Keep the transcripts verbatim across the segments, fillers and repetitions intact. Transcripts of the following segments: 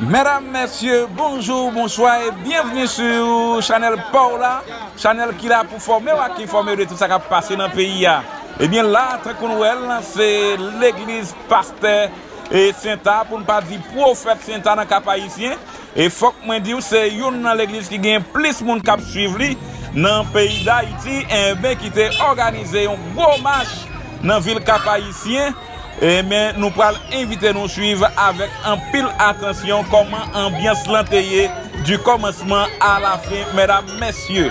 Medam, mesye, bonjou, bonswa e byenvni sou chanèl pa w la, chanèl ki la pou fòme w ak enfòme w de tout sa k ap pase nan peyi a. Ebyen la, tankou nou wè l, se legliz pastè e Senta, pou n pa di pwofèt Senta nan Kap Ayisyen. E fòk mwen di w, se youn nan legliz ki gen plis moun k ap swiv li nan peyi Dayiti, enben ki te òganize yon gwo mach nan vil Kap Ayisyen. Enben, nou pral envite nou swiv avèk anpil atansyon kòman anbyans lan te ye di kòmansman a la fen, medam, mesye.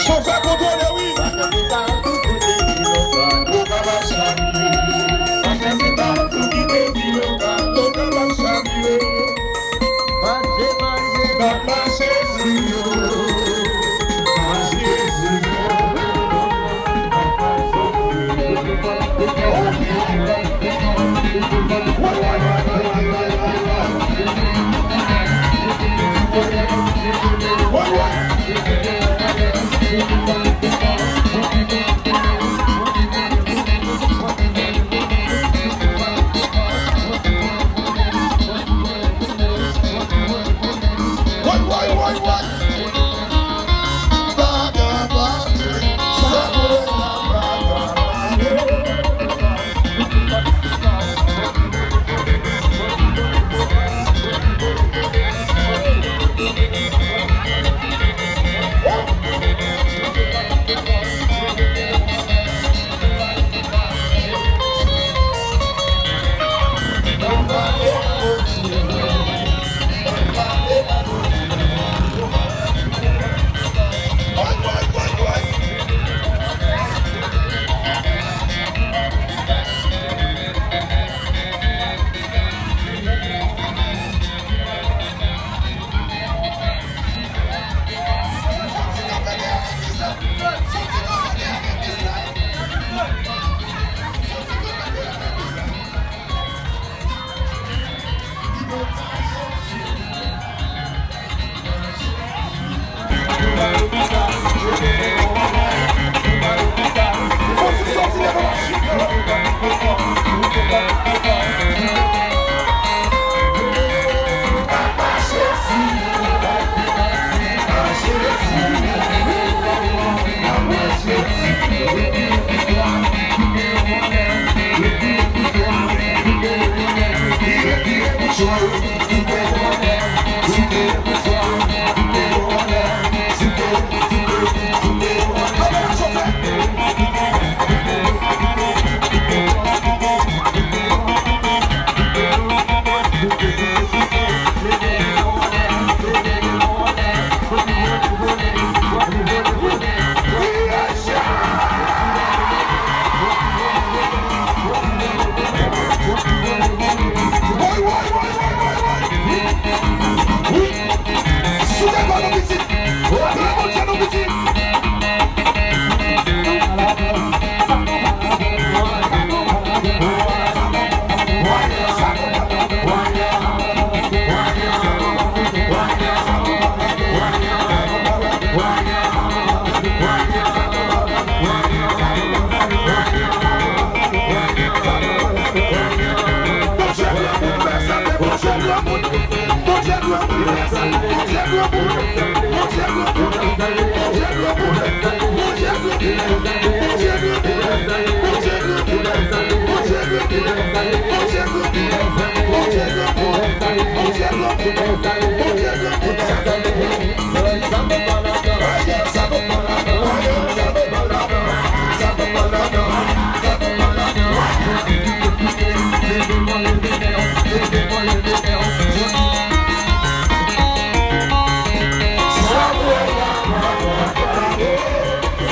Chofè kontwole wi. Manje, manje. N ap mache sou yo. Manje sou yo.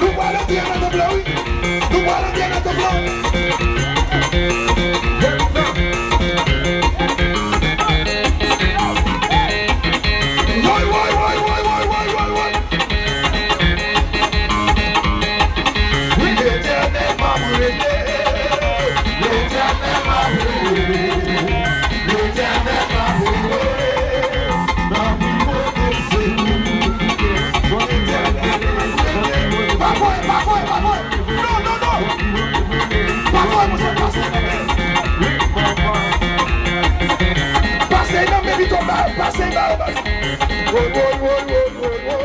Nou pral antre nan tanp lan, wi. Nou pral antre nan tanp lan. Woy, woy, woy. Letènèl m ap rele, Letènèl m ap rele, Letènèl m ap rele, nan pi kote se ou. Pa voye, pa voye, pa voye. Non, non, non. Pa voye, monchè, pase nan men. Pase nan men, pito, ba, pase ba, ba. Woy, woy, woy, woy, woy, woy.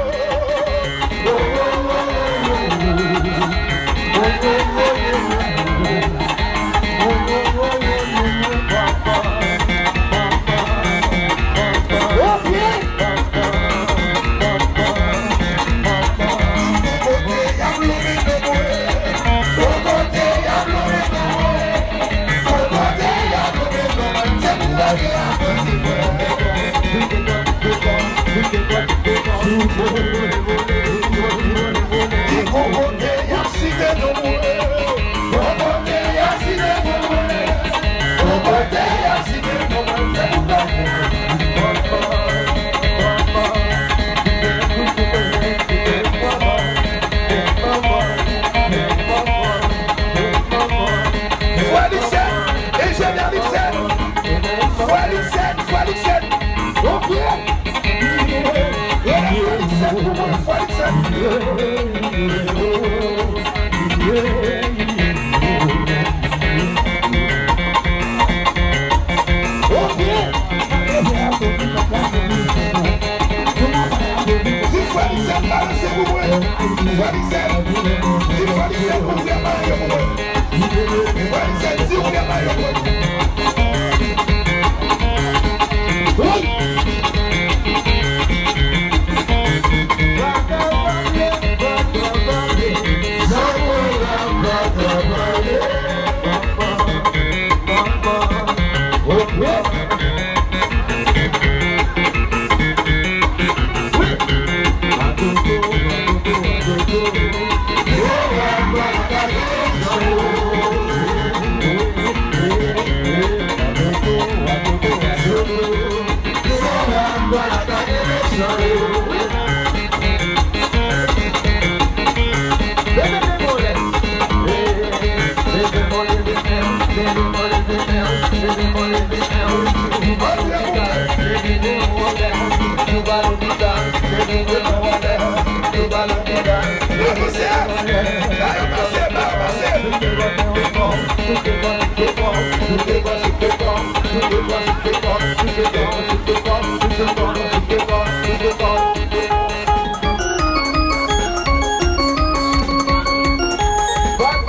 Ki bon kote y ap site non mwen? Bon kote y ap site non mwen? Bon kote y ap site non mwen? Se pou gade. Frè Lixène, enjenyè Lixène, frè Lixène, frè Lixène. Ok. Frè Lixène pou mwen, frè Lixène. Ok. Di frè Lixène balanse pou mwen. Frè Lixène. Di frè Lixène pou vrè mayo pou mwen. Frè Lixène, di vrè mayo pou mwen. Woy!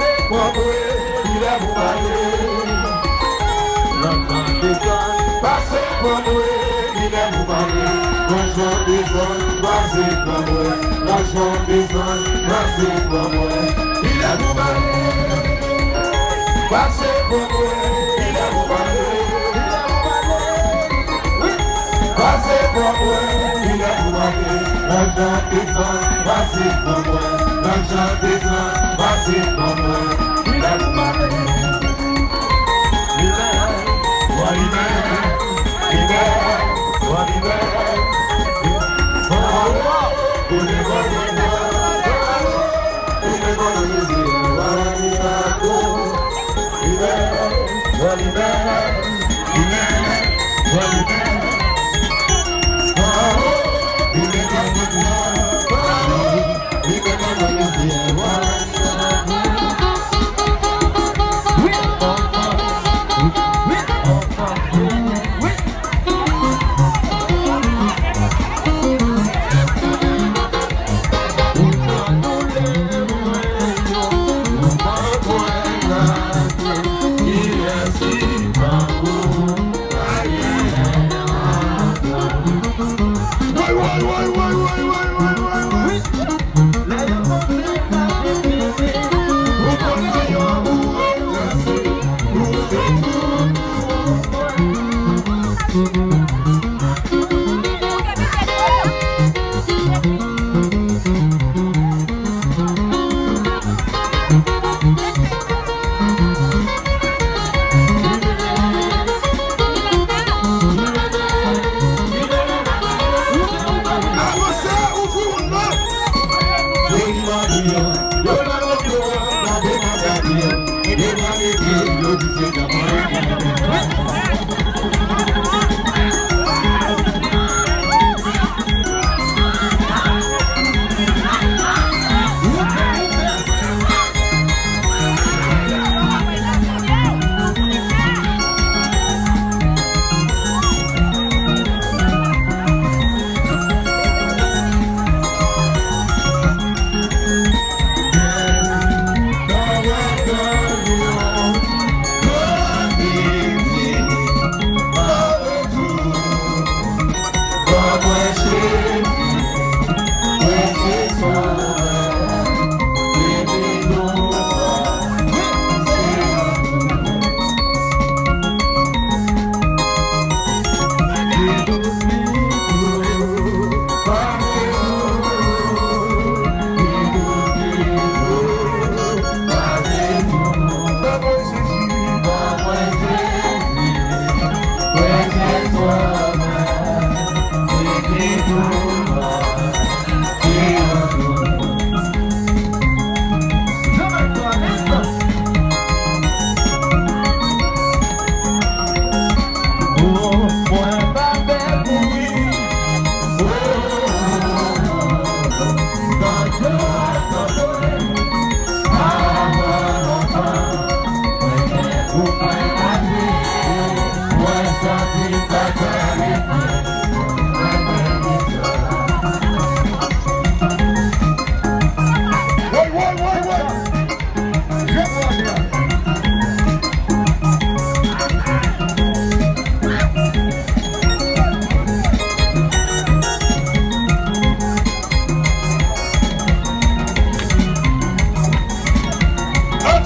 Pase pran mwen, li lè pou m ale. Nan jan desann, pase pran mwen, li lè pou m ale. Nan jan desann, pase pran mwen. Nan jan desann, pase pran mwen, li lè pou m ale. Pase pran mwen, li lè pou m ale. Pase pran mwen, li lè pou m ale. Nan jan desann, pase pran mwen. Nan jan desann, pase pran mwen, li lè pou m ale. Li lè, mwen li lè, li lè, mwen li lè.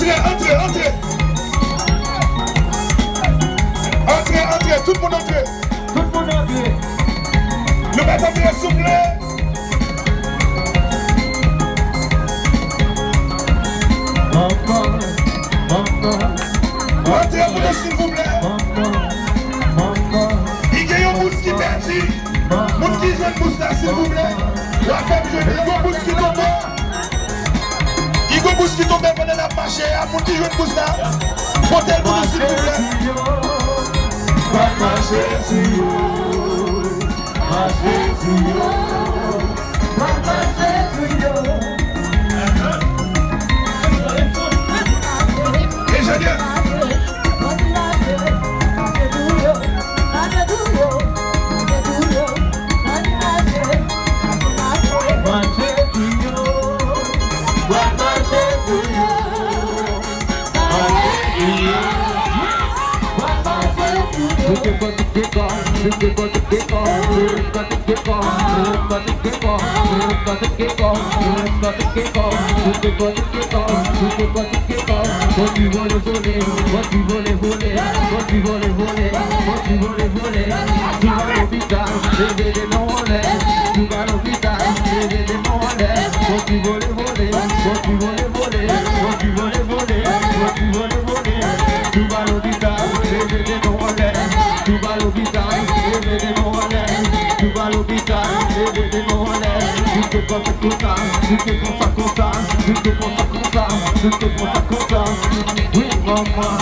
Antre, antre, antre. Antre, antre, tout moun antre. Tout moun antre. Nou mèt antre, souple. Manman, manman. Antre pou nou, silvouplè. Manman, manman. Li gen yon bous ki pèdi. Moun ki jwenn bous la, silvouplè. W a fè m jwenn yon bous ki tonbe. Igo bous ki tonbe pandan n ap mache a, moun ki jwenn bous la, pote l pou nou, silvouplè. Pa mache sou yo, mache sou yo, pa mache sou yo. Enjenyè. Bandi vole, vole, bandi vole, vole, bandi vole, vole, bandi vole, vole. Tou ba lopital, leve de men w anlè. Tou ba lopital, leve de men w anlè. Bandi vole, vole, bandi vole, vole, bandi vole, vole, bandi vole, vole. Tou ba lopital, leve de men w anlè. Tou ba lopital, leve de men w anlè. Tou ba lopital, leve de men w anlè. Tou te panse konsa, tou te konsa konsa, tou te konsa konsa, tou te konsa konsa. Wi manman,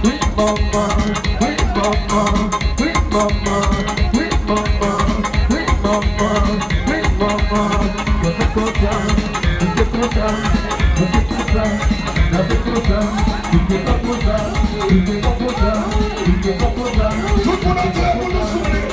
wi manman, wi manman, wi manman, wi manman, wi manman, wi manman. Panse konsa, tou te konsa, tou te konsa, panse konsa, tou te pa konsa, tou te pa konsa, tou te pa konsa. Tout moun antre pou nou souple.